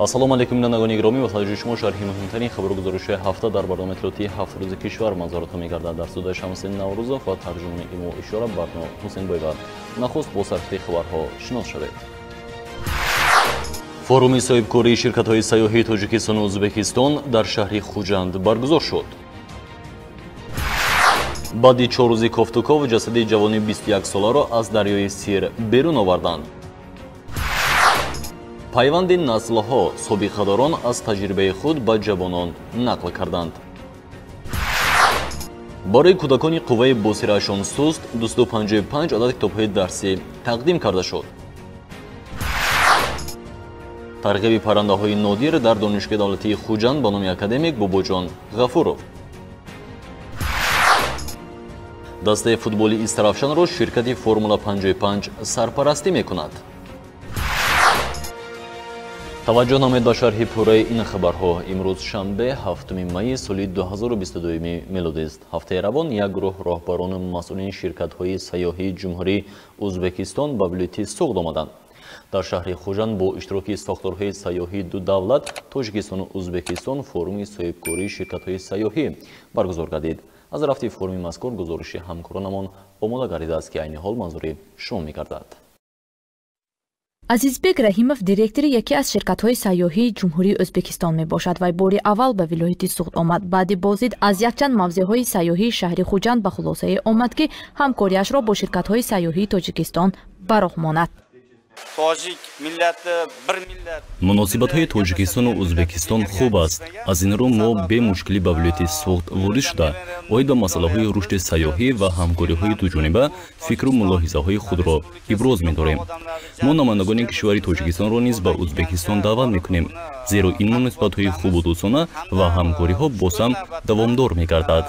Ассалому алайкум, бинандагони гиромӣ, ба таваҷҷӯҳи шумо шарҳи муҳимтарин хабару гузоришҳои ҳафта дар барномаи иттилоотии ҳафт рӯзи кишвар манзуратон мегардад. Дар студияи Шамсиддин Наврӯзов ва тарҷумони имо ишора Барно Ҳусейнбоева. Нахуст бо сархати хабарҳо шинос шавед. Форуми соҳибкории ширкатҳои сайёҳии Тоҷикистону Ӯзбекистон дар шаҳри Хуҷанд баргузор шуд. Баъди 4 рӯзи кофтуков ҷасади ҷавони 21-соларо аз дарёи Сир берун оварданд. Пайванди наслҳо собиқадорон аз таҷрибаи худ ба ҷавонон нақл карданд. Барои кӯдакони қувваи босираашон суст 255 адад китобҳои дарсӣ тақдим карда шуд. Тарғиби паррандаҳои нодир дар Донишгоҳи давлатии Хуҷанд ба номи академик Бобоҷон Ғафуров. Дастаи футболи Истаравшанро ширкати Формула 55 сарпарастӣ мекунад. Таваҷҷӯҳ намоед ба шарҳи пурраи ин хабарҳо. Имрӯз шанбе, 7 майи соли 2022 мелодист. Ҳафтаи равон як гурӯҳ роҳбарону масъулини ширкатҳои сайёҳии Ҷумҳурии Ӯзбекистон ба вилояти Суғд омаданд. Дар шаҳри Хуҷанд бо иштироки сохторҳои сайёҳии ду давлат, Тоҷикистону Ӯзбекистон, форуми соҳибкории ширкатҳои сайёҳӣ баргузор гардид. Аз рафти форуми мазкур гузориши ҳамкоронамон омода гардидааст, ки айни ҳол манзури шумо мегардад. Азизбек Раҳимов директори яке аз ширкатҳои сайёҳии Ҷумҳурии Ӯзбекистон мебошад. Вай бори аввал ба вилояти Суғд омад. Баъди боздид аз якчанд мавзеъҳои сайёҳии шаҳри Хуҷанд ба хулосае омад, ки ҳамкориашро бо ширкатҳои сайёҳии Тоҷикистон ба роҳ монад. Муносибатҳои Тоҷикистону Ӯзбекистон хуб аст. Аз ин рӯ мо бемушкилӣ ба вилояти Суғд ворид шуда, оид ба масъалаҳои рушди сайёҳӣ ва ҳамкориҳои дуҷониба фикру мулоҳизаҳои худро иброз медорем. Мо намояндагони кишвари Тоҷикистонро низ ба Ӯзбекистон даъват мекунем, зеро ин муносибатҳои хубу дӯстона ва ҳамкориҳо боз ҳам давомдор мегардад.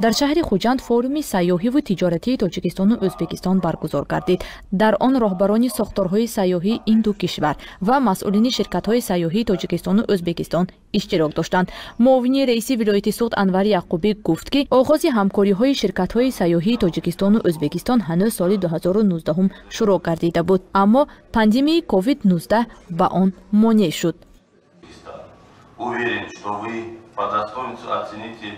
Дар шаҳри Хуҷанд форуми сайёҳиву тиҷоратии Тоҷикистону Ӯзбекистон баргузор гардид. Дар он роҳбарони сохторҳои сайёҳии ин ду кишвар ва масъулини ширкатҳои сайёҳии Тоҷикистону Ӯзбекистон иштирок доштанд. Муовини раиси вилояти Суғд Анвар Яқубӣ гуфт, ки оғози ҳамкориҳои ширкатҳои сайёҳии Тоҷикистону Ӯзбекистон ҳанӯз соли 2019 шурӯъ гардида буд, аммо пандемияи COVID-19 ба он монеъ шуд. Уверен, что вы по достоинству оцените,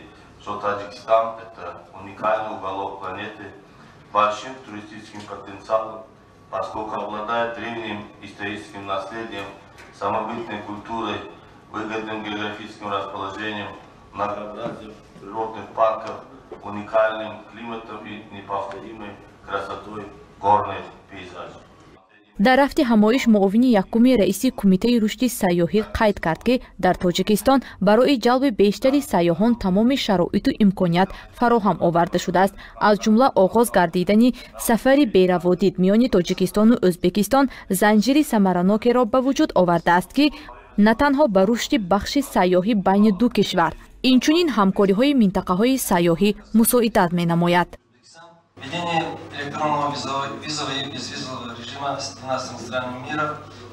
что Таджикистан – это уникальный уголок планеты с большим туристическим потенциалом, поскольку обладает древним историческим наследием, самобытной культурой, выгодным географическим расположением, многообразием природных парков, уникальным климатом и неповторимой красотой горных пейзажей. Дар рафти ҳамоиш муовини якуми раиси Кумитаи рушди сайёҳӣ қайд кард, ки дар Тоҷикистон барои ҷалби бештари сайёҳон тамоми шароиту имконият фароҳам оварда шудааст. Аз ҷумла оғоз гардидани сафари бераводид миёни Тоҷикистону Ӯзбекистон занҷири самаранокеро ба вуҷуд овардааст, ки на танҳо ба рушди бахши сайёҳӣ байни ду кишвар, инчунин ҳамкориҳои минтақаҳои сайёҳӣ мусоидат менамояд. Введение электронного визового и безвизового режима с 12 странами мира,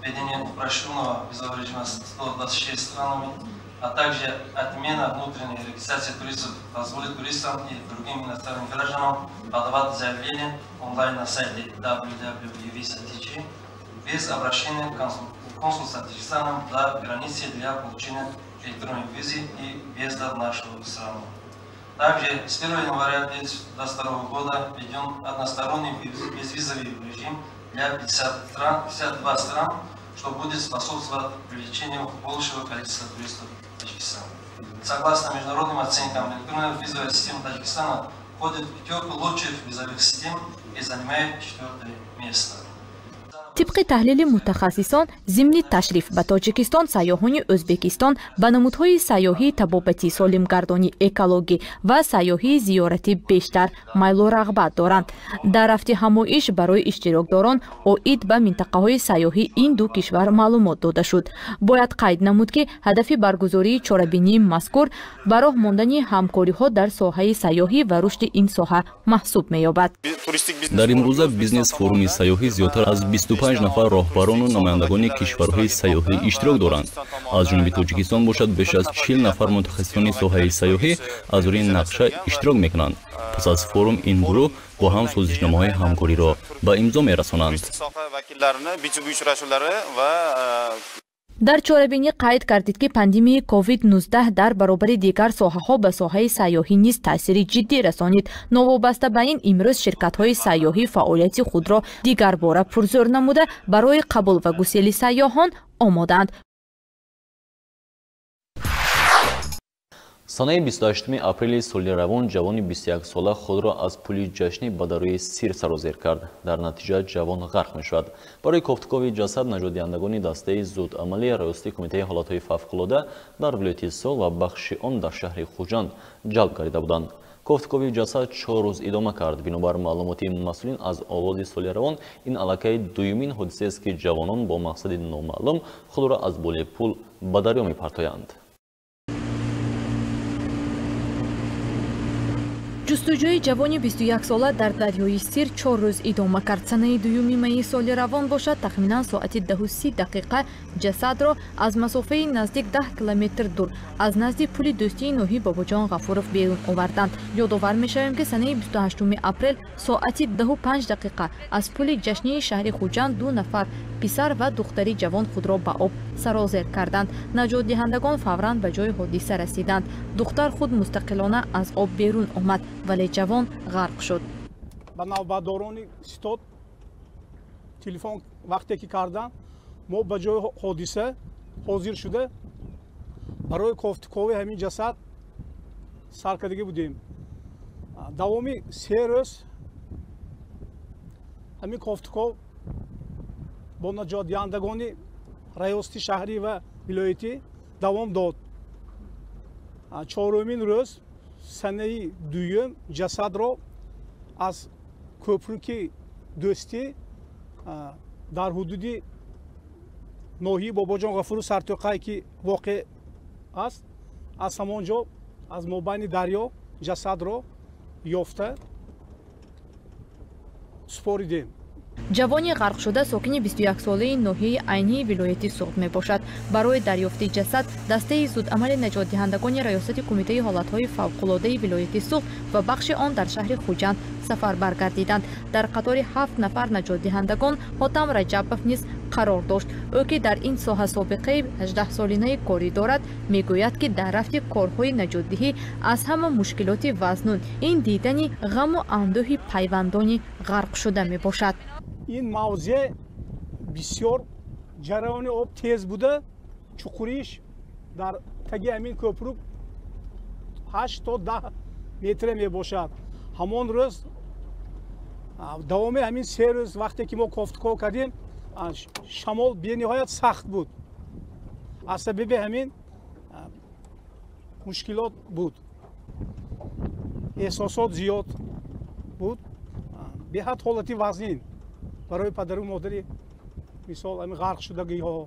введение упрощенного визового режима с 126 странами, а также отмена внутренней регистрации туристов позволит туристам и другим иностранным гражданам подавать заявление онлайн на сайте www.visa.tg без обращения к консульству Таджикистана за границей для получения электронной визы и въезда в нашу страну. Также с 1 января 2022 года введен односторонний безвизовый режим для 52 стран, что будет способствовать привлечению большего количества туристов в Таджикистан. Согласно международным оценкам, электронная визовая система Таджикистана входит в пятерку лучших визовых систем и занимает 4-е место. Тибқи таҳлили мутахассисон, зимни ташриф ба Тоҷикистон сайёҳони Ӯзбекистон ба намудҳои сайёҳии табобатӣ, солимгардонӣ, экологӣ ва сайёҳии зиёратӣ бештар майлу рағбат доранд. Дар рафти ҳамоиш барои иштирокдорон оид ба минтақаҳои сайёҳии ин ду кишвар маълумот дода шуд. Бояд қайд намуд, ки ҳадафи баргузории чорабинии мазкур ба роҳ мондани ҳамкориҳо дар соҳаи сайёҳӣ ва рушди ин соҳа маҳсуб меёбад. Дар имрӯза бизнес-форуми сайёҳӣ зиёдтар аз 25 55 нафар роҳбарону намояндагони кишварҳои сайёҳӣ иштирок доранд. Аз ҷониби Тоҷикистон бошад, беш аз 40 нафар мутахассисони соҳаи сайёҳӣ аз рӯи нақша иштирок мекунанд. Пас аз форум ин гурӯҳ бо ҳам созишномаҳои ҳамкориро ба имзо мерасонанд. Дар чорабинӣ қайд кардид, ки пандемияи COVID-19 дар баробари дигар соҳаҳо ба соҳаи сайёҳӣ низ таъсири ҷиддӣ расонид. Новобаста ба ин, имрӯз ширкатҳои сайёҳӣ фаъолияти худро дигарбора пурзӯр намуда, барои қабул ва гусели сайёҳон омодаанд. Санаи 28 апрели соли равон ҷавони 21-сола худро аз пули ҷашнӣ ба дарёи Сир сарозер кард. Дар натиҷа ҷавон ғарқ мешавад. Барои кофтукови ҷасад наҷотдиҳандагони дастаи зудамалӣ раёсати Кумитаи ҳолатҳои фавқулода дар вилояти Суғд ва бахши он дар шаҳри Хуҷанд ҷалб гардида буданд. Кофтукови ҷасад 4 рӯз идома кард. Бинобар маълумоти масъулин, аз оғози соли равон ин аллакай дуюмин ҳодисаест, ки ҷавонон бо мақсади номаълум худро аз болои пул ба дарё мепартоянд. Ҷустуҷӯи ҷавони 21-сола дар дарёи Сир 4 рӯз идома кард. Санаи 2 майи соли равон бошад, тахминан соати 10:30 ҷасадро аз масофаи наздик 10 километр дур аз назди пули дӯстии ноҳияи Бобоҷон Ғафуров берун оварданд. Ёдовар мешавем, ки санаи 28 апрел соати 10:05 аз пули ҷашнии шаҳри Хуҷанд 2 нафар писар ва духтари ҷавон худро ба об сарозер карданд. Наҷотдиҳандагон фавран ба ҷои ҳодиса расиданд. Духтар худ мустақилона аз об берун омад, вале ҷавон ғарқ шуд. Ба навбатдорони ситод телефон вақте ки карданд, мо ба ҷои ҳодиса ҳозир шуда барои кофтукови ҳамин ҷасад саркардагӣ будем. Давоми 3 рӯз ҳамин кофтуков бо наҷотдиҳандагони раёсати шаҳрӣ ва вилоятӣ давом дод. Чорумин рӯз санаи дуюм ҷасадро аз кӯпруки дӯстӣ дар ҳудуди ноҳияи Бобоҷон Ғафуров Сартоқай, ки воқеъ аст, аз ҳамон ҷо аз мобайни дарё ҷасадро ёфта супоридем. Ҷавони ғарқшуда сокини 21-солаи ноҳияи Айнии вилояти Суғд мебошад. Барои дарёфти ҷасад дастаи зудамали наҷотдиҳандагони раёсати Кумитаи ҳолатҳои фавқулодаи вилояти Суғд ва бахши он дар шаҳри Хуҷанд сафарбар гардиданд. Дар қатори 7 нафар наҷотдиҳандагон Ҳотам Раҷабов низ қарор дошт. Ӯ, ки дар ин соҳа собиқаи 18-солинаи корӣ дорад, мегӯяд, ки дар рафти корҳои наҷотдиҳӣ аз ҳама мушкилоти вазнун ин дидани ғаму андӯҳи пайвандони ғарқшуда мебошад. Ин мавзеъ бисёр ҷараёни об тез буда, чуқуриш дар таги ҳамин кӯпрук 8 то 10 метре мебошад. Ҳамон рӯз давоми ҳамин 3 рӯз вақте ки мо кофтуков кардем, шамол бениҳоят сахт буд. Аз сабаби ҳамин мушкилот буд, эҳсосот зиёд буд, беҳад ҳолати вазнин барои падару модари мисол ҳамин ғарқшудагиҳо.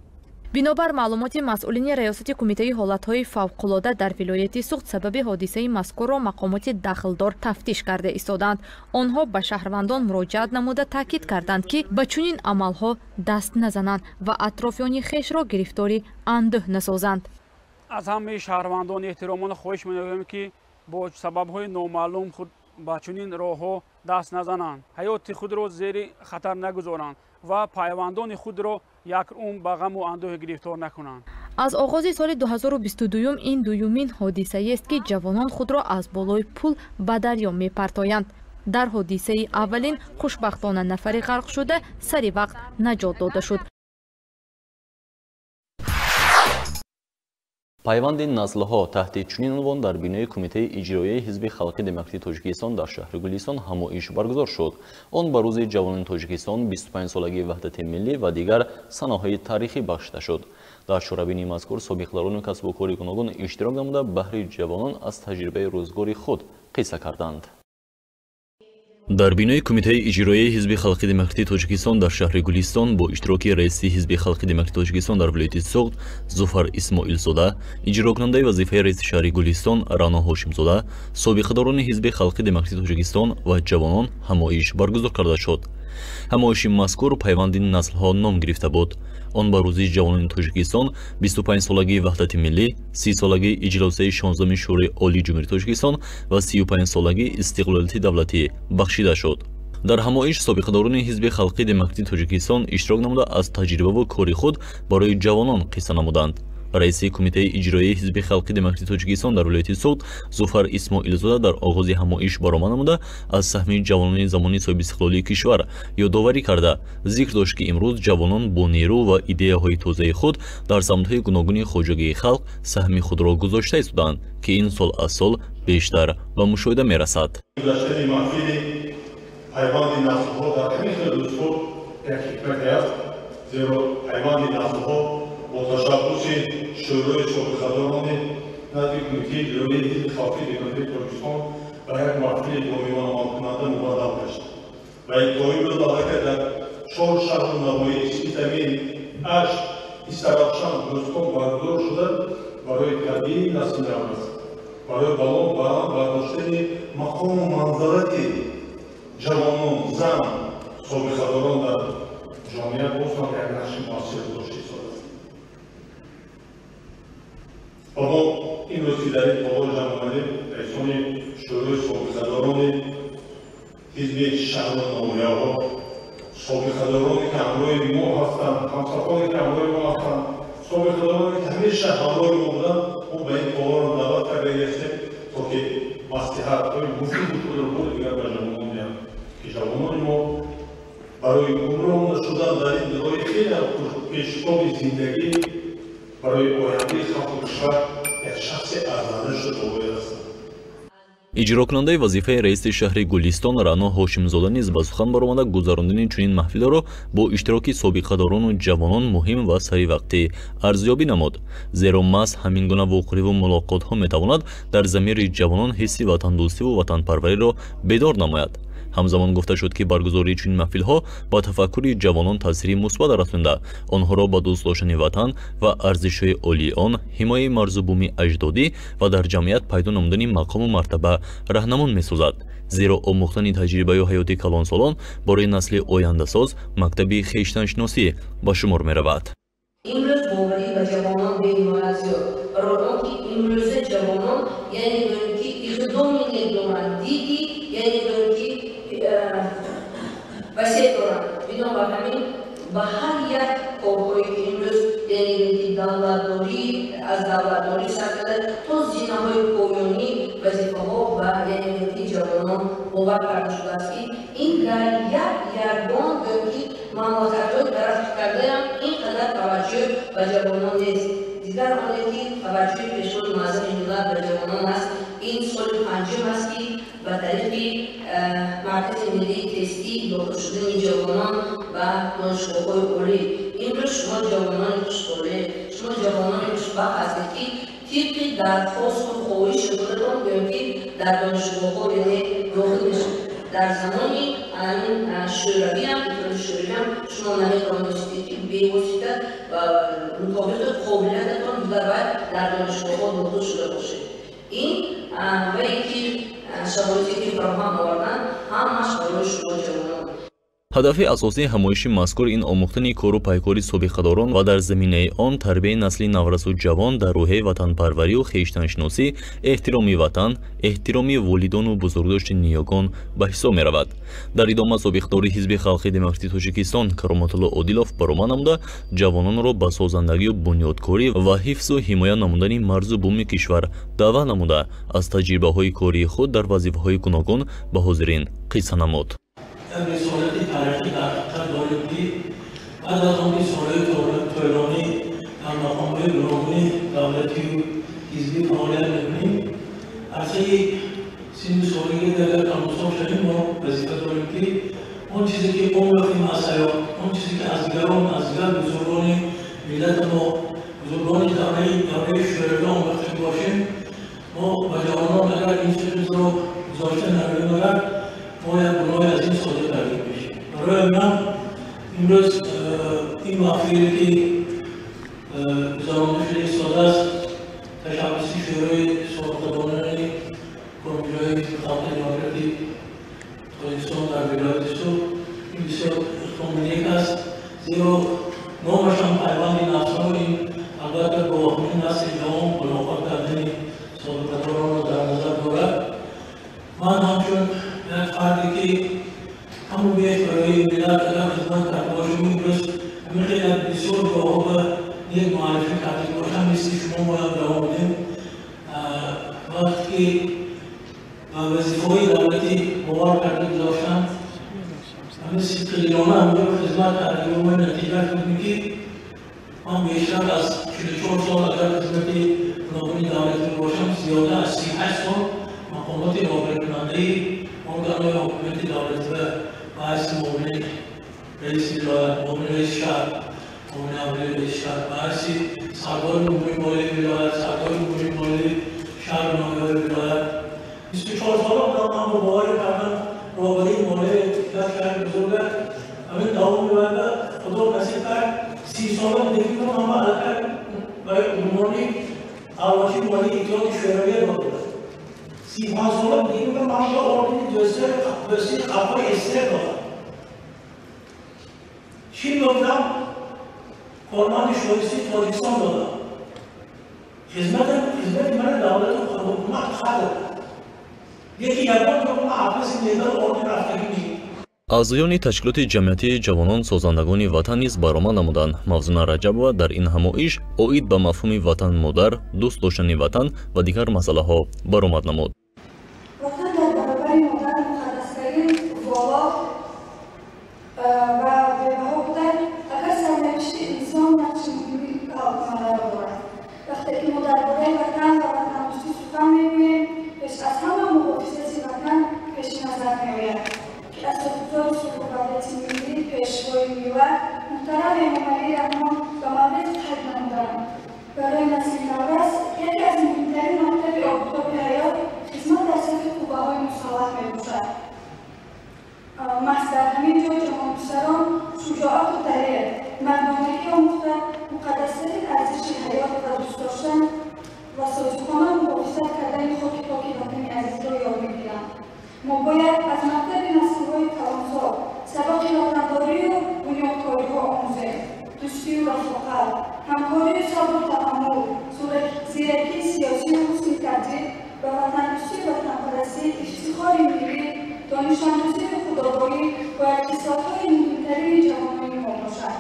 Бинобар маълумоти масъулини раёсати Кумитаи ҳолатҳои фавқулода дар вилояти Суғд, сабаби ҳодисаи мазкурро мақомоти дахлдор тафтиш карда истодаанд. Онҳо ба шаҳрвандон муроҷиат намуда таъкид карданд, ки ба чунин амалҳо даст назананд ва атрофиёни хешро гирифтори андӯҳ насозанд. Аз ҳамаи шаҳрвандон эҳтиромона хоҳиш менамоем, ки бо сабабҳои номаълум худ ба чунин роҳҳо даст назананд, ҳаёти худро зери хатар нагузоранд ва пайвандони худро як умр ба ғаму андӯҳ гирифтор накунанд. Аз оғози соли 2022 ин дуюмин ҳодисаест, ки ҷавонон худро аз болои пул ба дарё мепартоянд. Дар ҳодисаи аввалин хушбахтона нафари ғарқшуда сари вақт наҷот дода шуд. Пайванди наслҳо таҳти чунин унвон дар бинои Кумитаи иҷроияи Ҳизби Халқи Демократии Тоҷикистон дар шаҳри Гулистон ҳамоиш баргузор шуд. Он ба рӯзи ҷавонони Тоҷикистон, 25-солагии ваҳдати миллӣ ва дигар санаҳои таърихӣ бахшида шуд. Дар чорабинии мазкур собиқдарону касбу кори гуногун иштирок намуда, баҳри ҷавонон аз таҷрибаи рӯзгори худ қисса карданд. Дар бинои Кумитаи иҷроияи Ҳизби Халқи Демократии Тоҷикистон дар шаҳри Гулистон бо иштироки раиси Ҳизби Халқи Демократии Тоҷикистон дар вилояти Суғд Зуфар Исмоилзода, иҷрокунандаи вазифаи раиси шаҳри Гулистон Рано Ҳошимзода, собиқадорони Ҳизби Халқи Демократии Тоҷикистон ва ҷавонон ҳамоиш баргузор карда шуд. Ҳамоиши мазкур пайванди наслҳо ном гирифта буд. Он ба рӯзи ҷавонони Тоҷикистон, 25-солагии ваҳдати миллӣ, 30-солагии иҷлосияи 16-ми Шӯрои Олии Ҷумҳурии Тоҷикистон ва 35-солагии истиқлолияти давлатӣ бахшида шуд. Дар ҳамоиш собиқадорони Ҳизби халқии демократии Тоҷикистон иштирок намуда аз таҷрибаву кори худ барои ҷавонон қисса намуданд. Раиси Кумитаи иҷроияи Ҳизби халқии демократии Тоҷикистон дар вилояти Суғд Зуфар Исмоилзода дар оғози ҳамоиш баромад намуда аз саҳми ҷавонони замони соҳибистиқлолии кишвар ёдоварӣ карда, зикр дошт, ки имрӯз ҷавонон бо нерӯ ва идеяҳои тозаи худ дар самтҳои гуногуни хоҷагии халқ саҳми худро гузошта истоданд, ки ин сол аз сол бештар ба мушоҳида мерасад. Гузаштани маҳфили пайванди наслҳо дар ҳамин хел рӯзҳо як ҳикмате аст, зеро пайванди наслҳо бо ташаббуси Шӯрои собиқадорони назди Кумитаи иҷроияи Ҳизби халқии демократии Тоҷикистон ба як маҳфили доимоамалкунанда мубаддал гашт ва то имрӯз аллакай дар чор шаҳру навоҳии Спитамен, Ашт, Истаравшан, Бӯстон баргузор шуда барои тарбияи насли наврас, барои баланд бардоштани мақому манзалати ҷавонон, зан, собиқадорон дар ҷомеа боз ҳам як нақши муассир гузошта истодааст. Ва мо имрӯз ки дар ин толор ҷамъ омадем, раисони Шӯрои собиқадорони ҳизби шаҳру ноҳияҳо, собиқадороне ки ҳамроҳи мо ҳастанд, ҳамсафоне ки ҳамроҳи мо ҳастанд, собиқадороне ки ҳамеша ҳамроҳи мо буданд, мо ба ин толор даъват карда ҳастем, то ки маслиҳатҳои муфиди худро бори дигар ба ҷавонон диҳанд, ки ҷавонони мо барои гумроҳ нашудан дар ин роҳи хеле пештоби зиндагӣ, барои ояндаи халқу кишвар як шахси арзанда шуда бояд ҳастанд. Иҷрокунандаи вазифаи раиси шаҳри Гулистон Рано Ҳошимзода низ ба сухан баромада гузарондани чунин маҳфилро бо иштироки собиқадорону ҷавонон муҳим ва саривақтӣ арзёбӣ намуд, зеро маҳз ҳамин гуна вохӯриву мулоқотҳо метавонад дар замири ҷавонон ҳисси ватандӯстиву ватанпарвариро бедор намояд. Ҳамзамон гуфта шуд, ки баргузории чунин маҳфилҳо ба тафаккури ҷавонон таъсири мусбат расонда, онҳоро ба дӯст доштани ватан ва арзишҳои олии он, ҳимояи марзу буми аҷдодӣ ва дар ҷамъият пайдо намудани мақому мартаба раҳнамон месозад. Зеро омӯхтани таҷрибаю ҳаёти калонсолон барои насли ояндасоз мактаби хештаншиносӣ ба шумор меравад. Имрӯз боварӣ ба ҷавонон бениҳоят зиёд, барои он ки имрӯза ҷавонон, яъне гӯем ки иқдоми нек доранд, диди, яъне гӯем ки васеъ доранд. Бинобар ҳамин ба ҳар як корҳое ки имрӯз, яъне гӯем ки давлатдорӣ, аз давлатдорӣ сар карда то зинаҳои поёнӣ вазифаҳо ба, яъне гӯем ки ҷавонон бовар карда шудааст, ки ин дар як ягон гӯем ки мамлакатҳои тараққӣ кардаам ин қадар таваҷҷӯҳ ба ҷавонон нест. Дигар оне ки таваҷҷӯҳи Пешвои муаззами миллат ба ҷавонон аст, ин соли панҷум аст, ки ба тариқи Маркази миллии тестӣ дохил шудани ҷавонон ба донишгоҳҳои олӣ. Имрӯз шумо ҷавонони хушболе, шумо ҷавонони хушбахт ҳастед, ки тибқи дархосту хоҳиши худатон гӯем ки дар донишгоҳҳо, яъне дохил мешавед. Дар замони шӯравиам, Иттиҳоди Шӯравиам шумо наметавонистед, ки бевосита мутобиқи қобилиятатон дигар бояд дар донишгоҳҳо дохил шуда бошед. Ин вае ки шароите ки фароҳам оварданд, ҳамааш барои шумо ҷавонон. Ҳадафи асосии ҳамоиши мазкур ин омӯхтани кору пайкори собиқадорон ва дар заминаи он тарбияи насли наврасу ҷавон дар рӯҳияи ватанпарварию хештаншиносӣ, эҳтироми ватан, эҳтироми волидону бузургдошти ниёгон ба ҳисоб меравад. Дар идома собиқдори Ҳизби халқии демократии Тоҷикистон Кароматулло Одилов баромад намуда ҷавононро ба созандагию бунёдкорӣ ва ҳифзу ҳимоя намудани марзу буми кишвар даъват намуда аз таҷрибаҳои кории худ дар вазифаҳои гуногун ба ҳозирин қисса намуд. Як рисолати таърихӣ дар ҳақиқат дорем, ки баъд аз он ки солҳои тӯлонӣ дар мақомҳои гуногуни давлатию ҳизбӣ фаъолият мекунем, арсаи синну солагӣ агар тамособ шавем, мо вазифа дорем, ки он чизе ки омӯхтем аз ҳаёт, он чизе ки аз дигарон, аз дигар бузургони миллати мо, бузургони давраи шӯравӣ омӯхтем бошем, мо ба ҷавонон агар ин чизро гузошта наравем, агар мо як гуноҳи азим содир кардем мешем. Барои ман имрӯз ин маҳфиле ки гузаронда шуда истодааст, ташаббуси Шӯрои собиқадорони Кумитаи Ҳизби халқи демократии Тоҷикистон дар вилояти Суғд Ин бисёр иқдоми нек аст, зеро номашам пайванди наслҳо, ин албатта бо ҳамин насли ҷавон мулоқот кардани собиқадоронро дар назар дорад. Ман ҳамчун як фарде ки ҳаму беш барои миллат агар хизмат карда бошам, имрӯз ҳамин хеле бисёр ҷоҳо ба нек муаррифӣ карда бошам, мисли шумо бояд давом бидем. Вақте ки ба вазифаҳои давлатӣ бовар карда гузоштам, ҳамин сидқидилона ҳаминҷо хизмат кардагимо натиҷа шуд, ки ман бештар аз 44 сол агар хизмати гуногуни давлатӣ бошам, зиёда аз 38 сол мақомоти роҳбарикунандаи органҳои ҳокимияти давлатӣ ба ҳайси муовини раиси вилоят, муовини раиси шаҳр, муовини аввали раиси шаҳр, ба ҳайси сардори умури молияи вилоят, сардори умури молияи шаҳру ноҳияҳои вилоят 24 сола будам. Ман бо боварӣ кардам роҳбарии молияи як шаҳри бузурга. Ҳамин давоми вайба Худо насиб кард, 30 сола будагиро ман ба аллакай ба унвони аълочи молии Иттиҳоди Шӯравия додам. 35 сола будагиро ман ба ордени дӯстии халқҳои СССР додам. 40 будам, корманди шоистаи Тоҷикистон додам. Хизмати мана давлату ҳукумат қадр. Яки ягон ҷо ман ҳафизи медал орден рафтагӣ нест. Аъзоёни ташкилоти ҷамъиятии ҷавонон созандагони ватан низ баромад намуданд. Мавзуна Раҷабова дар ин ҳамоиш оид ба мафҳуми ватан модар, дӯст доштани ватан ва дигар масъалаҳо баромад намуд. Ватан дар баробари модар муқаддастарин, воло ва бебаҳо буда, агар сарнавишти инсон нақши муҳими ҳалкунандаро дорад. Вақте ки мо дар бораи ватан ва ватандӯстӣ сухан мегӯем, пеш аз ҳама муҳофизати ватан пеши назар меояд, ки асосгузори сулҳу ваҳдати миллӣ, Пешвои миллат муҳтарам Эмомалӣ Раҳмон ба маврид қайд намуданд. Барои насли наврас яке аз муҳимтарин мактаби обутоби ҳаёт хизмат дар сафи қувваҳои мусаллаҳ мебошад. Маҳз дар ҳамин ҷо ҷавонписарон шуҷоату далер, мардонагӣ омӯхта, муқаддастарин арзиши ҳаёт ва дӯст доштан ва содиқона муҳофизат кардани хоки поки ватани азизро ёд мегиранд. Мо бояд аз мактаби наслҳои калонсол сабақи ватандорию бунёдкориҳо омӯзем. Дӯстию рафоқат, ҳамкорию сабру таҳаммул, зиракии сиёсию ҳусни тадбир ба ватандӯстию ватанпарастӣ, ифтихори миллӣ, донишандӯзию худогоҳӣ бояд хислатҳои муҳимтарини ҷавонони мо бошад.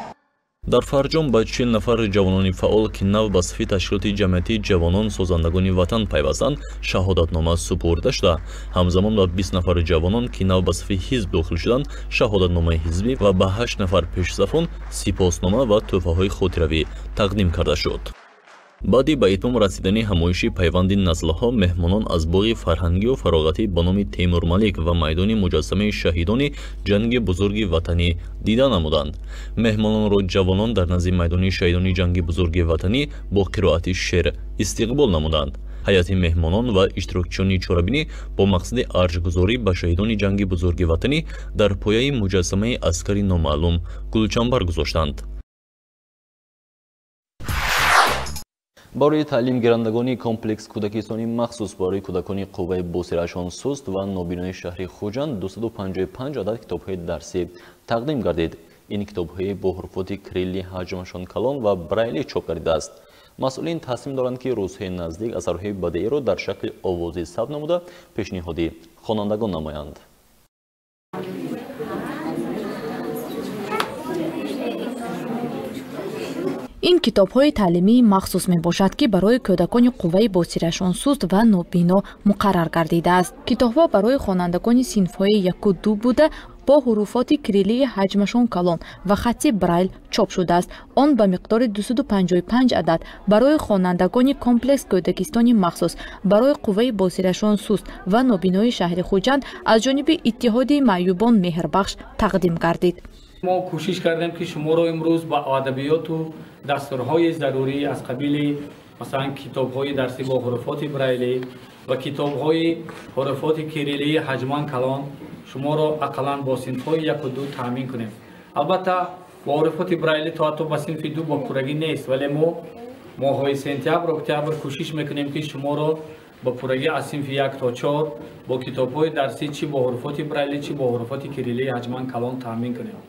Дар фарҷом ба 40 нафар ҷавонони фаъол, ки нав ба сафи ташкилоти ҷамъиятии ҷавонон созандагони ватан пайвастанд, шаҳодатнома супурда шуда, ҳамзамон ба 20 нафар ҷавонон, ки нав ба сафи ҳизб дохил шуданд, шаҳодатномаи ҳизбӣ ва ба 8 нафар пешсафон сипоснома ва тӯҳфаҳои хотиравӣ тақдим карда шуд. Баъди ба итмом расидани ҳамоиши пайванди наслҳо, меҳмонон аз боғи фарҳангию фароғатӣ ба номи Темурмалик ва майдони муҷассамаи шаҳидони ҷанги бузурги ватанӣ дида намуданд. Меҳмононро ҷавонон дар назди майдони шаҳидони ҷанги бузурги ватанӣ бо қироати шеър истиқбол намуданд. Ҳайати меҳмонон ва иштирокчиёни чорабинӣ бо мақсади арҷгузорӣ ба шаҳидони ҷанги бузурги ватанӣ дар пояи муҷассамаи аскари номаълум гулчамбар гузоштанд. Барои таълимгирандагони комплекс кӯдакистони махсус барои кӯдакони қувваи босирашон суст ва нобинои шаҳри Хуҷанд 255 адад китобҳои дарсӣ тақдим гардид. Ин китобҳои бо ҳуруфоти кирилли ҳаҷмашон калон ва брайли чоп гардидааст. Масъулин тасмим доранд, ки рӯзҳои наздик асарҳои бадеиро дар шакли овозӣ сабт намуда пешниҳоди хонандагон намоянд. Ин китобҳои таълимии махсус мебошад, ки барои кӯдакони қувваи босирашон суст ва нобино муқаррар гардидааст. Китобҳо барои хонандагони синфҳои 1-2 буда, бо ҳуруфоти кириллии ҳаҷмашон калон ва хатти брайл чоп шудааст. Он ба миқдори 255 адад барои хонандагони комплекс кӯдакистони махсус барои қувваи босирашон суст ва нобинои шаҳри Хуҷанд аз ҷониби Иттиҳоди маъюбон Меҳрбахш тақдим гардид. Мо кӯшиш кардем, ки шуморо имрӯз ба адабиёту дастурҳои зарурӣ аз қабили масалан китобҳои дарсӣ бо ҳуруфоти брайлӣ ва китобҳои ҳуруфоти кириллии ҳаҷман калон шуморо ақаллан бо синфҳои 1 ва 2 таъмин кунем. Албатта, бо ҳуруфоти брайлӣ то ҳатто ба синфи 2 бо пуррагӣ нест, вале мо моҳҳои сентябр, октябр кӯшиш мекунем, ки шуморо Ба пуррагӣ аз синфи 1 то 4 бо китобҳои дарсӣ чӣ бо ҳуруфоти брайлӣ, чӣ бо ҳуруфоти кириллӣ ҳаҷман калон таъмин кунем.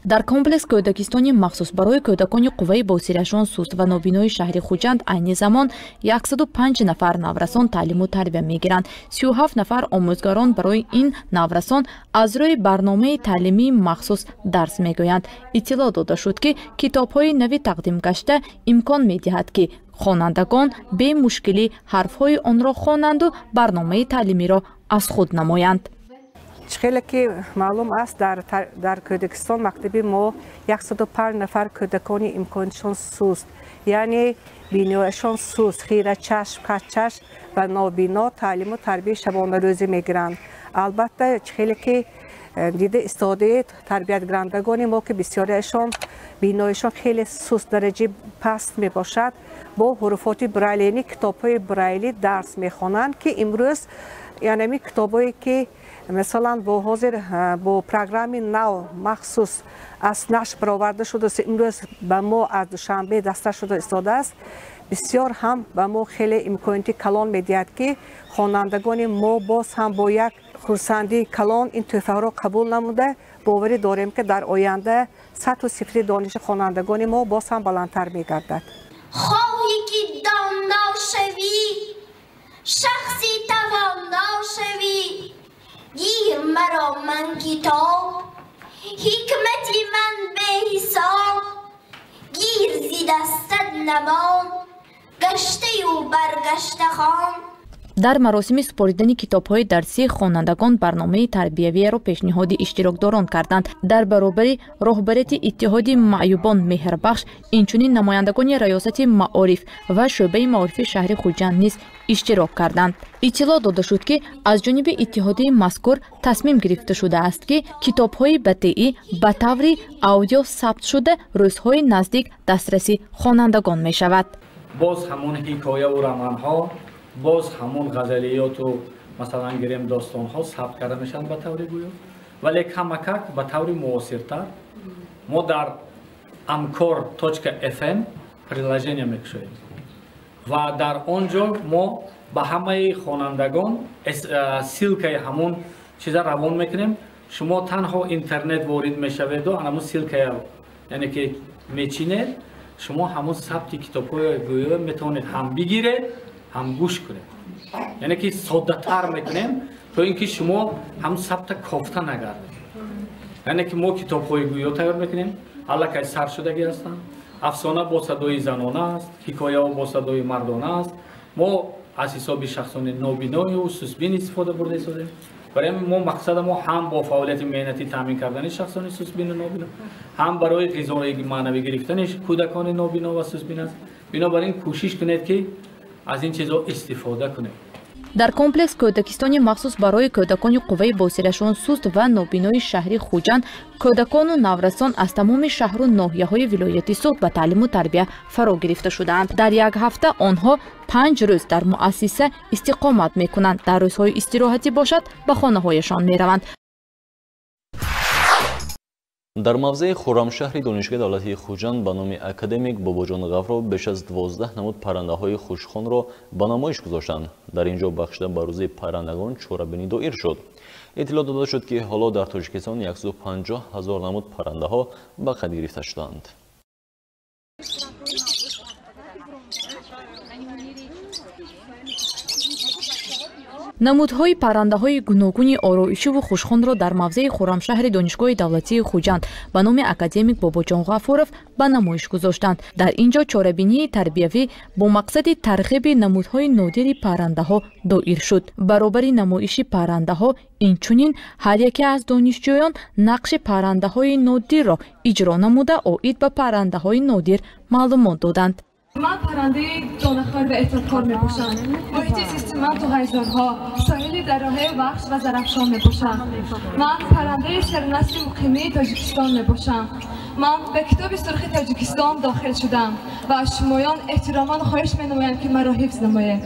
Дар комплекс кӯдакистони махсус барои кӯдакони қувваи босирашон суст ва нобинои шаҳри Хуҷанд айни замон 105 нафар наврасон таълиму тарбия мегиранд. 37 нафар омӯзгарон барои ин наврасон аз рӯи барномаи таълимии махсус дарс мегӯянд. Иттилоъ дода шуд, ки китобҳои нави тақдим гашта имкон медиҳад, ки хонандагон бемушкилӣ ҳарфҳои онро хонанду барномаи таълимиро аз худ намоянд. Хеле ки маълум аст, дар кӯдакистон мактаби мо 105 нафар кӯдакони имконишон суст, яъне бинояшон суст, хирачашм, каччашм ва нобино таълиму тарбияи шабонарӯзӣ мегиранд. Албатта, хеле ки дида истодаед, тарбиятгирандагони мо, ки бисёриашон биноишон хеле суст, дараҷаи паст мебошад, бо ҳуруфоти брайлӣ, яъне китобҳои брайлӣ дарс мехонанд, ки имрӯз яъне китобҳое ки масалан бо ҳозир бо программи нав махсус аз нашр бароварда шудааст, имрӯз ба мо аз Душанбе дастрас шуда истодааст, бисёр ҳам ба мо хеле имконияти калон медиҳад, ки хонандагони мо боз ҳам бо як хурсандии калон ин тӯҳфаҳоро қабул намуда, боварӣ дорем, ки дар оянда сатҳу сифати дониши хонандагони мо боз ҳам баландтар мегардад. Хоҳӣ ки доно шавӣ, шахси тавоно шавӣ, гир маро ман китоб, ҳикмати ман беҳисоб, гир зи дастат намон, гаштаю баргашта хон. Дар маросими супоридани китобҳои дарсӣ хонандагон барномаи тарбиявиеро пешниҳоди иштирокдорон карданд. Дар баробари роҳбарияти Иттиҳоди маъюбон Меҳрбахш, инчунин намояндагони Раёсати маориф ва шӯъбаи маорифи шаҳри Хуҷанд низ иштирок карданд. Иттилоъ дода шуд, ки аз ҷониби иттиҳодияи мазкур тасмим гирифта шудааст, ки китобҳои бадеӣ ба таври аудио сабт шуда рӯзҳои наздик дастраси хонандагон мешавад. Боз ҳамон ҳикояву романҳо, боз ҳамон ғазалиёту масалан гирем достонҳо сабт карда мешаванд ба таври гӯё, вале камакак ба таври муосиртар. Мо дар amkor.fm приложение мекушоем ва дар он ҷо мо ба ҳамаи хонандагон ссылкаи ҳамон чиза равон мекунем. Шумо танҳо интернет ворид мешаведу ҳамон ссылкая, яъне ки мечинед, шумо ҳамон сабти китобҳои гӯё метавонед ҳам бигиред, ҳам гӯш кунед. Яъне ки соддатар мекунем, то ин ки шумо ҳам сабта кофта нагардед. Яъне ки мо китобҳои гӯё тайёр мекунем, аллакай саршудагӣ ҳастанд. Афсона бо садои занона аст, ҳикояҳо бо садои мардона аст. Мо аз ҳисоби шахсони нобиною сусбин истифода бурда истодем. Барои мо мақсада мо ҳам бо фаъолияти меҳнатӣ таъмин кардани шахсони сусбину нобино, ҳам барои ғизои маънавӣ гирифтани кӯдакони нобино ва сусбин аст. Бинобар ин кӯшиш кунед, ки аз ин чизҳо истифода кунед. Дар комплекс кӯдакистони махсус барои кӯдакони қувваи босирашон суст ва нобинои шаҳри Хуҷанд кӯдакону наврасон аз тамоми шаҳру ноҳияҳои вилояти Суғд ба таълиму тарбия фаро гирифта шудаанд. Дар як ҳафта онҳо 5 рӯз дар муассиса истиқомат мекунанд. Дар рӯзҳои истироҳатӣ бошад, ба хонаҳояшон мераванд. Дар мавзеи Хуррамшаҳри Донишгоҳи давлатии Хуҷанд ба номи академик Бобоҷон Ғафуров беш аз 12 намуд паррандаҳои хушхонро ба намоиш гузоштанд. Дар ин ҷо бахшида ба рӯзи паррандагон чорабинӣ доир шуд. Иттилоъ дода шуд, ки ҳоло дар Тоҷикистон 150 ҳазор намуд паррандаҳо ба қайд гирифта шуданд. Намудҳои паррандаҳои гуногуни ороишиву хушхонро дар мавзеи Хуррамшаҳри Донишгоҳи давлатии Хуҷанд ба номи академик Бобоҷон Ғафуров ба намоиш гузоштанд. Дар ин ҷо чорабинии тарбиявӣ бо мақсади тарғиби намудҳои нодири паррандаҳо доир шуд. Баробари намоиши паррандаҳо инчунин ҳар яке аз донишҷӯён нақши паррандаҳои нодирро иҷро намуда, оид ба паррандаҳои нодир маълумот доданд. Ман паррандаи донахор ва эҳтиёткор мебошам. Муҳити зисти ман туғайзорҳо, соҳили дарёҳои Вахш ва Зарафшон мебошам. Ман паррандаи сернасли муқимии Тоҷикистон мебошам. Ман ба Китоби сурхи Тоҷикистон дохил шудам ва аз шумоён эҳтиромон хоҳиш менамоям, ки маро ҳифз намоед.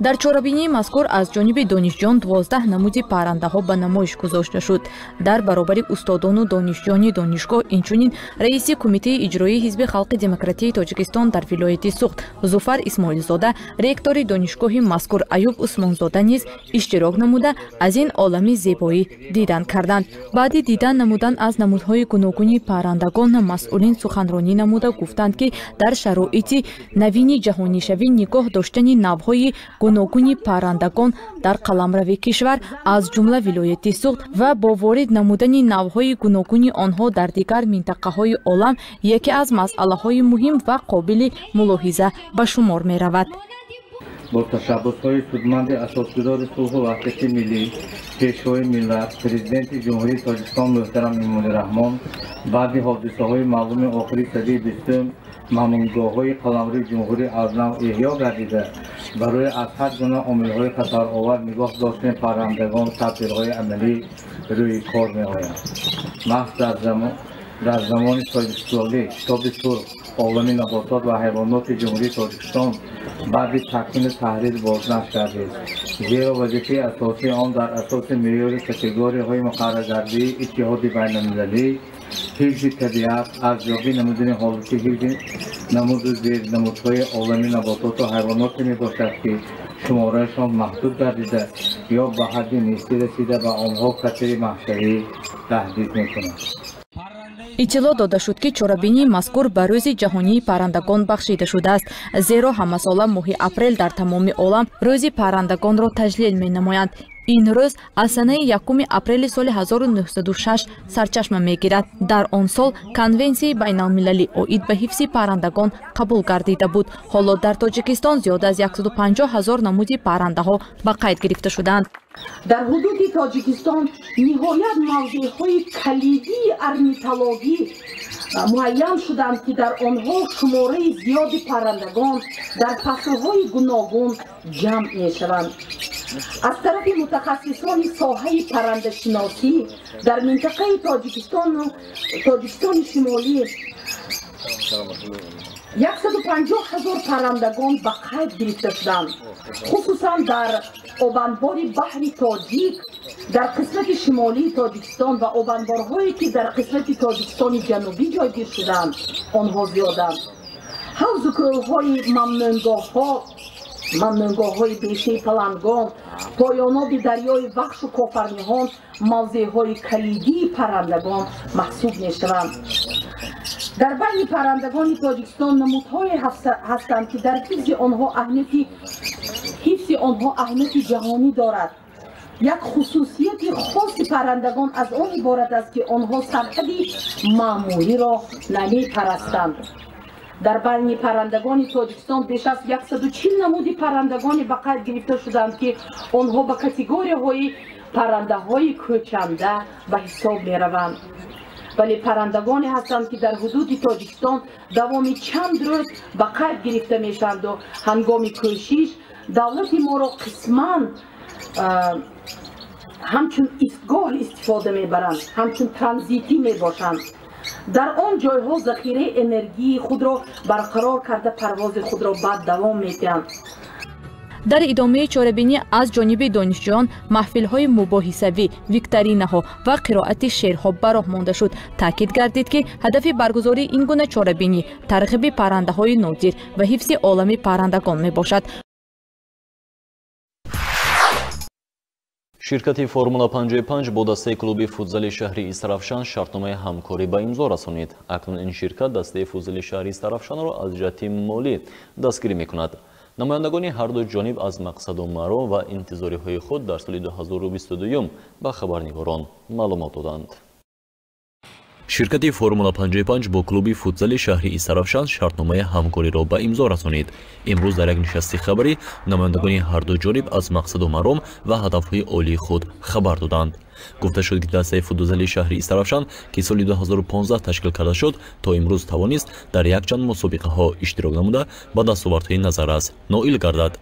Дар чорабинии мазкур аз ҷониби донишҷӯён 12 намуди паррандаҳо ба намоиш гузошта шуд. Дар баробари устодону донишҷӯёни донишгоҳ инчунин раиси Кумитаи иҷроии Ҳизби халқи демократии Тоҷикистон дар вилояти Суғд Зуфар Исмоилзода, ректори донишгоҳи мазкур Аюб Усмонзода низ иштирок намуда, аз ин олами зебоӣ дидан карданд. Баъди дидан намудан аз намудҳои гуногуни паррандагон масъулин суханронӣ намуда гуфтанд, ки дар шароити навини ҷаҳонишавӣ нигоҳ доштани навъҳои гуногуни паррандагон дар қаламрави кишвар, аз ҷумла вилояти Суғд, ва бо ворид намудани навъҳои гуногуни онҳо дар дигар минтақаҳои олам яке аз масъалаҳои муҳим ва қобили мулоҳиза ба шумор меравад. Бо ташаббусҳои судманди асосгузори сулҳу ваҳдати миллӣ, Пешвои миллат, Президенти Ҷумҳурии Тоҷикистон муҳтарам Эмомалӣ Раҳмон, баъди ҳодисаҳои маълуми охири садаи бистум мамнуъгоҳҳои қаламрави ҷумҳурӣ аз нав эҳё гардида, барои аз ҳар гуна омилҳои хатаровар нигоҳ доштани паррандагон тадбирҳои амалӣ рӯи кор меоянд. Маҳз дар замони соҳибистиқлолӣ Китоби сурх олами наботот ва ҳайвоноти Ҷумҳурии Тоҷикистон баъди такмилу таҳрир бознашр гардид, зеро вазифаи асосии он дар асоси меъёри категорияҳои муқарраргардии Иттиҳоди байналмилалӣ ҳифзи табиат, арзёбӣ намудани ҳолати ҳифзи намуду зернамудҳои олами набототу ҳайвоноте мебошад, ки шумораашон маҳдуд гардида ё ба ҳадди нестӣ расида ба онҳо хатари маҳшавӣ таҳдид мекунад. Иттилоъ дода шуд, ки чорабинии мазкур ба Рӯзи ҷаҳонии паррандагон бахшида шудааст, зеро ҳамасола моҳи апрел дар тамоми олам Рӯзи паррандагонро таҷлил менамоянд. Ин рӯз аз санаи 1 апрели соли 1906 сарчашма мегирад. Дар он сол Конвенсияи байналмилалӣ оид ба ҳифзи паррандагон қабул гардида буд. Ҳоло дар Тоҷикистон зиёда аз 150 ҳазор намуди паррандаҳо ба қайд гирифта шудаанд. Дар ҳудуди Тоҷикистон ниҳоят мавзеъҳои калидии орнитологӣ муайян шуданд, ки дар онҳо шумораи зиёди паррандагон дар фаслҳои гуногун ҷамъ мешаванд. Аз тарафи мутахассисони соҳаи паррандашиносӣ дар минтақаи Тоҷикистони Шимолӣ 150 ҳазор паррандагон ба қайд гирифта шуданд, хусусан дар обанбори баҳри Тоҷик дар қисмати шимолии Тоҷикистон ва обанборҳое, ки дар қисмати Тоҷикистони ҷанубӣ ҷойгир шуданд, онҳо зиёданд. Ҳавзу кӯлҳои мамнуъгоҳҳои бешаи Палангон, поёноби дарёи Вахшу Кофарниҳон мавзеъҳои калидии паррандагон маҳсуб мешаванд. Дар байни паррандагони Тоҷикистон намудҳое ҳастанд, ки дар ҳифзи онҳо аҳамияти ҷаҳонӣ дорад. Як хусусияти хоси паррандагон аз он иборат аст, ки онҳо сарҳади маъмулиро намепарастанд. Дар байни паррандагони Тоҷикистон беш аз 140 намуди паррандагоне ба қайд гирифта шуданд, ки онҳо ба категорияҳои паррандаҳои кӯчанда ба ҳисоб мераванд. Вале паррандагоне ҳастанд, ки дар ҳудуди Тоҷикистон давоми чанд рӯз ба қайд гирифта мешаванду ҳангоми кӯшиш давлати моро қисман ҳамчун истгоҳ истифода мебаранд, ҳамчун транзитӣ мебошанд. Дар он ҷойҳо захираи энергияи худро барқарор карда, парвози худро баъд давом медиҳанд. Дар идомаи чорабинӣ аз ҷониби донишҷӯён маҳфилҳои мубоҳисавӣ, викторинаҳо ва қироати шеърҳо ба роҳ монда шуд. Таъкид гардид, ки ҳадафи баргузории ин гуна чорабинӣ тарғиби паррандаҳои нодир ва ҳифзи олами паррандагон мебошад. Ширкати Формула 55 бо дастаи клуби футзали шаҳри Истаравшан шартномаи ҳамкорӣ ба имзо расонид. Акнун ин ширкат дастаи футзали шаҳри Истаравшанро аз ҷиҳати молӣ дастгирӣ мекунад. Намояндагони ҳарду ҷониб аз мақсаду маром ва интизориҳои худ дар соли 2022 ба хабарнигорон маълумот доданд. Ширкати Формула 55 бо клуби футзали шаҳри Истаравшан шартномаи ҳамкориро ба имзо расонид. Имрӯз дар як нишасти хабарӣ намояндагони ҳарду ҷониб аз мақсаду маром ва ҳадафҳои олии худ хабар доданд. Гуфта шуд, ки дастаи футзали шаҳри Истаравшан, ки соли 2015 ташкил карда шуд, то имрӯз тавонист дар якчанд мусобиқаҳо иштирок намуда ба дастовардҳои назаррас ноил гардад.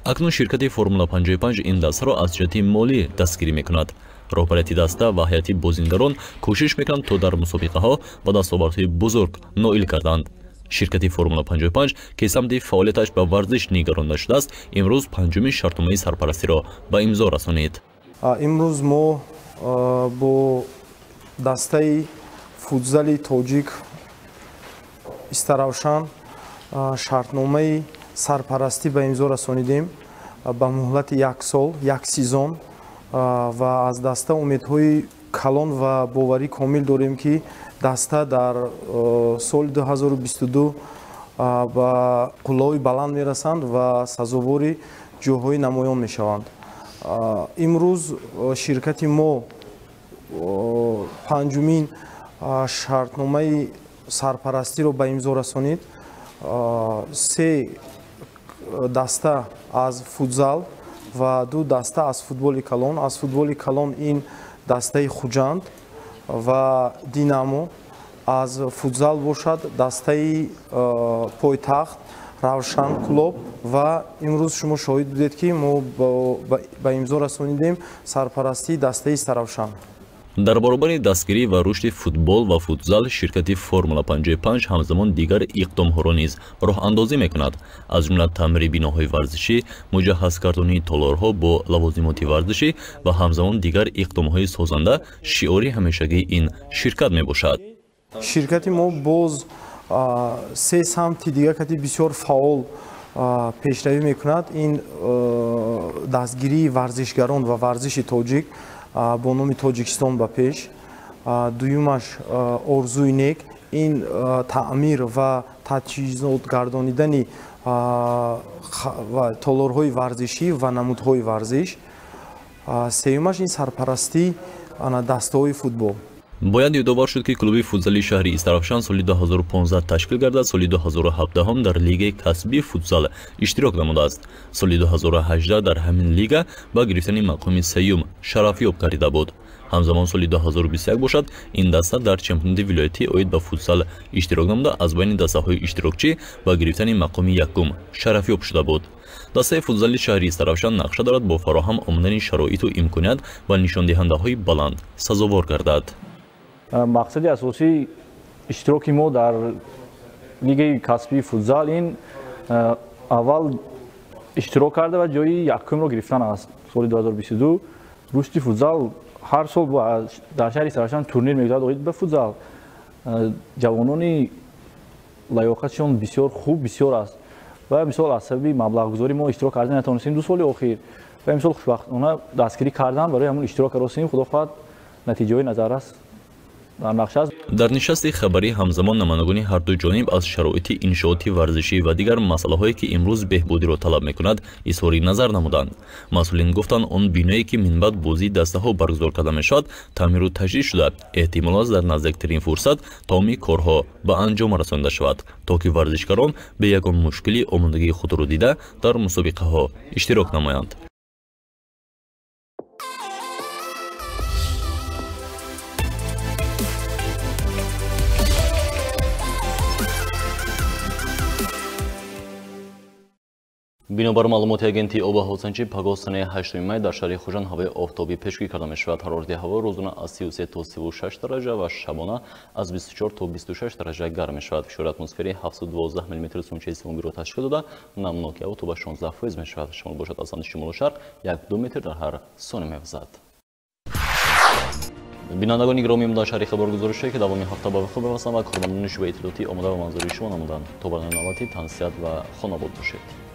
Акнун ширкати Формула 55 ин дастаро аз ҷиҳати молӣ дастгирӣ мекунад. Роҳбарияти даста ва ҳайати бозингарон кӯшиш мекунанд, то дар мусобиқаҳо ба дастовардҳои бузург ноил гарданд. Ширкати Формула 55, ки самти фаъолияташ ба варзиш нигаронда шудааст, имрӯз панҷуми шартномаи сарпарастиро ба имзо расонид. Имрӯз мо бо дастаи футзали тоҷик Истаравшан шартномаи сарпарастӣ ба имзо расонидем ба муҳлати як сол, як сезон, ва аз даста умедҳои калон ва боварӣ комил дорем, ки даста дар соли 2022 ба қуллаҳои баланд мерасанд ва сазовори ҷойҳои намоён мешаванд. Имрӯз ширкати мо панҷумин шартномаи сарпарастиро ба имзо расонид. Се даста аз футзал ва ду даста аз футболи калон. Аз футболи калон ин дастаи Хуҷанд ва Динамо, аз футзал бошад дастаи пойтахт Равшан клуб. Ва имрӯз шумо шоҳид будед, ки мо ба имзо расонидем сарпарастии дастаи Истаравшан. Дар баробари дастгирӣ ва рушди футбол ва футзал, ширкати Формула 55 ҳамзамон дигар иқдомҳоро низ роҳандозӣ мекунад, аз ҷумла таъмири биноҳои варзишӣ, муҷаҳҳазгардонии толорҳо бо лавозимоти варзишӣ ва ҳамзамон дигар иқдомҳои созанда шиори ҳамешагии ин ширкат мебошад. Ширкати мо боз се самти дигар кати бисёр фаъол пешравӣ мекунад. Ин дастгирии варзишгарон ва варзиши тоҷик бо номи Тоҷикистон ба пеш. Дуюмаш орзуи нек, ин таъмир ва таҷҳизот гардонидани толорҳои варзишӣ ва намудҳои варзиш. Сеюмаш ин сарпарастии дастаҳои футбол. Бояд ёдовар шуд, ки клуби футзали шаҳри Истаравшан соли 2015 ташкил гардад, соли 2017 дар лигаи касбии футзал иштирок намудааст. Соли 2018 дар ҳамин лига ба гирифтани мақоми сеюм шарафёб гардида буд. Ҳамзамон соли 2021 бошад, ин даста дар чемпионати вилоятӣ оид ба футзал иштирок намуда, аз байни дастаҳои иштирокчӣ ба гирифтани мақоми якум шарафёб шуда буд. Дастаи футзали шаҳри Истаравшан нақша дорад бо фароҳам омадани шароиту имконият ва нишондиҳандаҳои баланд сазовор гардад. Мақсади асосии иштироки мо дар лигаи касбии футзал ин аввал иштирок карда ва ҷои якумро гирифтан аст. Соли 2022 рушди футзал ҳар сол дар шаҳри Истаравшан турнир мегузарад оид ба футзал. Ҷавонони лаёқатшон бисёр хуб бисёр аст ва мисол аз сабаби маблағгузорӣ мо иштирок карда натавонистем 2 соли охир ва имсол хушбахтона дастгирӣ кардан барои ҳамон иштирок каростем. Худо хоҳад натиҷаҳои назаррас Дар нишасти хабарӣ ҳамзамон намояндагони ҳарду ҷониб аз шароити иншооти варзишӣ ва дигар масъалаҳое, ки имрӯз беҳбудиро талаб мекунад, изҳори назар намуданд. Масъулин гуфтанд, он биное, ки минбаъд бозии дастаҳо баргузор карда мешавад, таъмиру таҷдид шуда, эҳтимол аст дар наздиктарин фурсат тамоми корҳо ба анҷом расонида шавад, то ки варзишгарон бе ягон мушкилӣ омодагии худро дида дар мусобиқаҳо иштирок намоянд. Бинобар маълумоти агентии обуҳавосанҷӣ, пагоҳ санаи 8 май дар шаҳри Хуҷанд ҳавои офтобӣ пешгӯӣ карда мешавад. Ҳарорати ҳаво рӯзона аз 33 то 36 дараҷа ва шабона аз 24 то 26 дараҷа гарм мешавад. Фишори атмосферии 712 мм сумчаи симобиро ташкил дода, намнокии ҳаво то ба 16% мешавад. Шамол бошад аз самти шимолу шарқ 1-2 метр дар ҳар сония мевазад. Бинандагони гиромӣ, дар шаҳри хабаргузорише, ки давоми ҳафта ба вуқӯъ пайвастанд ва кормандони шӯъбаи иттилоотӣ омода ба манзури шумо намуданд. То барномаи навбатӣ тансиҳат ва хонобод бошед.